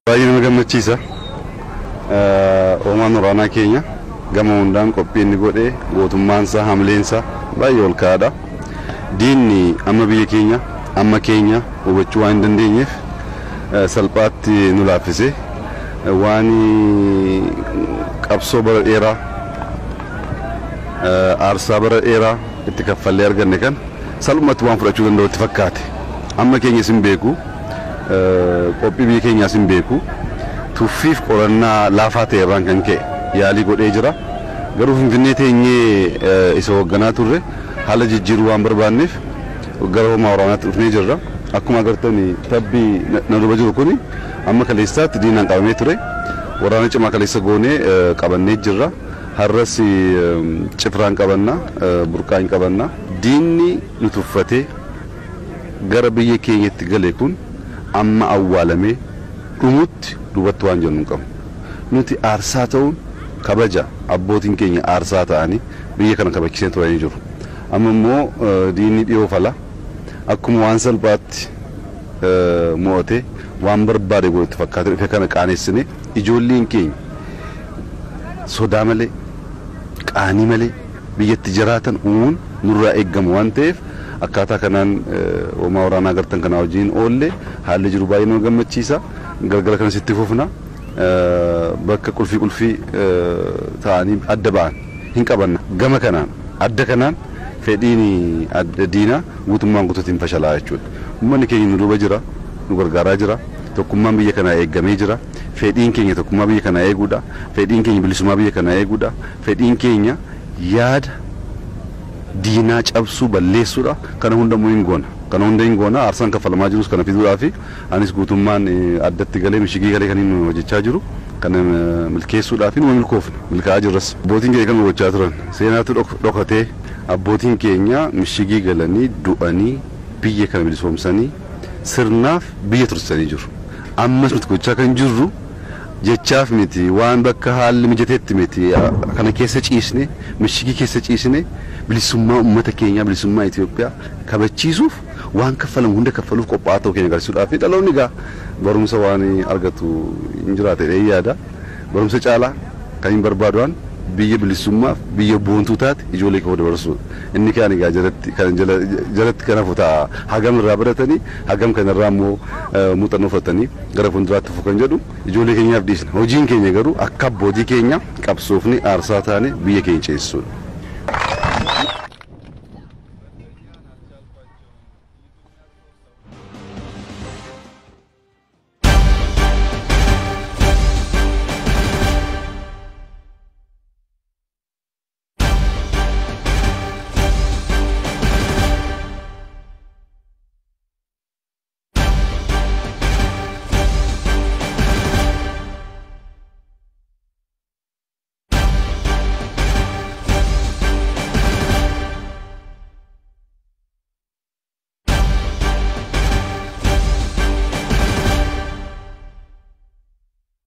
Baay'ee nama gammachiisa. Hoomaan waraanaa keenya gama hundaan qophii inni godhe, gootummaansaa, hamleensaa baay'ee ol ka'aadha. Diinni amma biyya keenya amma keenya hubachuu waan hin dandeenyeef salphaatti nu laaffise. Waan qabsoo bara dheeraa, aarsaa bara dheeraa itti kaffallee arganne kan salphumatti waan fudhachuu danda'u itti fakkaate. Amma keenyas hin beeku, qophii biyya keenyaas hin beeku. Tuffiif qorannaa laafaa ta'e irraan kan ka'e yaalii godhee jira. Garuu Finfinnee teenyee isa hoogganaa turre haala jijjiiruu waan barbaanneef gara hoomaa waraanaatti dhufnee jirra. Akkuma agartan tabbi na duuba jiru kuni amma kaleessaatti diinaan qabamee ture. Waraana cimaa kaleessa goonee qabannee jirra. Har'as cifraan qabanna, burqaan qabanna. Diinni nu tuffatee gara biyya keenyatti gale kun amma awwaalamee dhumutti duubatti waan jennu hin qabnu. Nuti aarsaa ta'uun kabaja, abbootiin keenya aarsaa ta'anii biyya kana kabachisee turanii jiru. Amma immoo diinni dhiyoo fala akkuma waan salphaatti mo'atee waan barbaade godhutti fakkaatee dhufe kana qaanessinee ijoolleen keenya sodaa malee, qaanii malee biyyatti jiraatan uumuun nurraa eeggamu waan ta'eef akkaataa kanaan hoomaa waraanaa agartan kanaa wajjin oolle haalli jiru baay'ee nama gammachiisa. Galgala kanas itti fufna. Bakka qulfii qulfii ta'anii adda ba'an hin qabanna. Gama kanaan adda kanaan fedhiin adda diinaa guutummaan guutuutti hin fashalaa jechuudha. Uummanni keenya nu duuba jira, nu gargaaraa jira. Tokkummaan biyya kanaa eeggamee jira. Fedhiin keenya tokkummaa biyya kanaa eeguudha. Fedhiin keenya bilisummaa biyya kanaa eeguudha. Fedhiin keenya yaada diinaa cabsuu balleessuudha. Kana hunda immoo hin goona. Kana hunda hin goona. Aarsaan kaffalamaa jirus kana fiduudhaa fi anis guutummaan addatti galee mishigii galee kan inni hojjechaa jiru kana milkeessuudhaa fi numa milkoofna. Milkaa'aa jirras. Abbootiin keenya kan gochaa turan seenaatu dhokatee abbootiin keenya mishigii galanii du'anii biyya kana bilisoomsanii sirnaaf biyya tursanii jiru. Ammas nuti gochaa kan jirru jechaaf miti, waan bakka haalli mijateetti miti. Kana keessa ciisne, mishigii keessa ciisne bilisummaa uummata keenyaa, bilisummaa Itoophiyaa kabachiisuuf waan kaffalamu hunda kaffaluuf qophaa'aa ta'uu keenya agarsiisuudhaaf dhaloonni egaa barumsa waan argatu hin jiraate jedhee yaada. Barumsa caalaa kan hin barbaadu waan biyya bilisummaaf biyya boontuu taate ijoollee koo dabarsuudha. Inni kaan egaa jalatti kan jalatti kan hafu ta'a. Hagam irraa baratanii hagam kanarraa immoo muuxannoo fudhatanii gara fuulduraatti fufu kan jedhu ijoollee keenyaaf dhiisna. Hojiin keenya garuu akka abbootii keenya qabsoofni aarsaa taane biyya keenya ceesisuudha.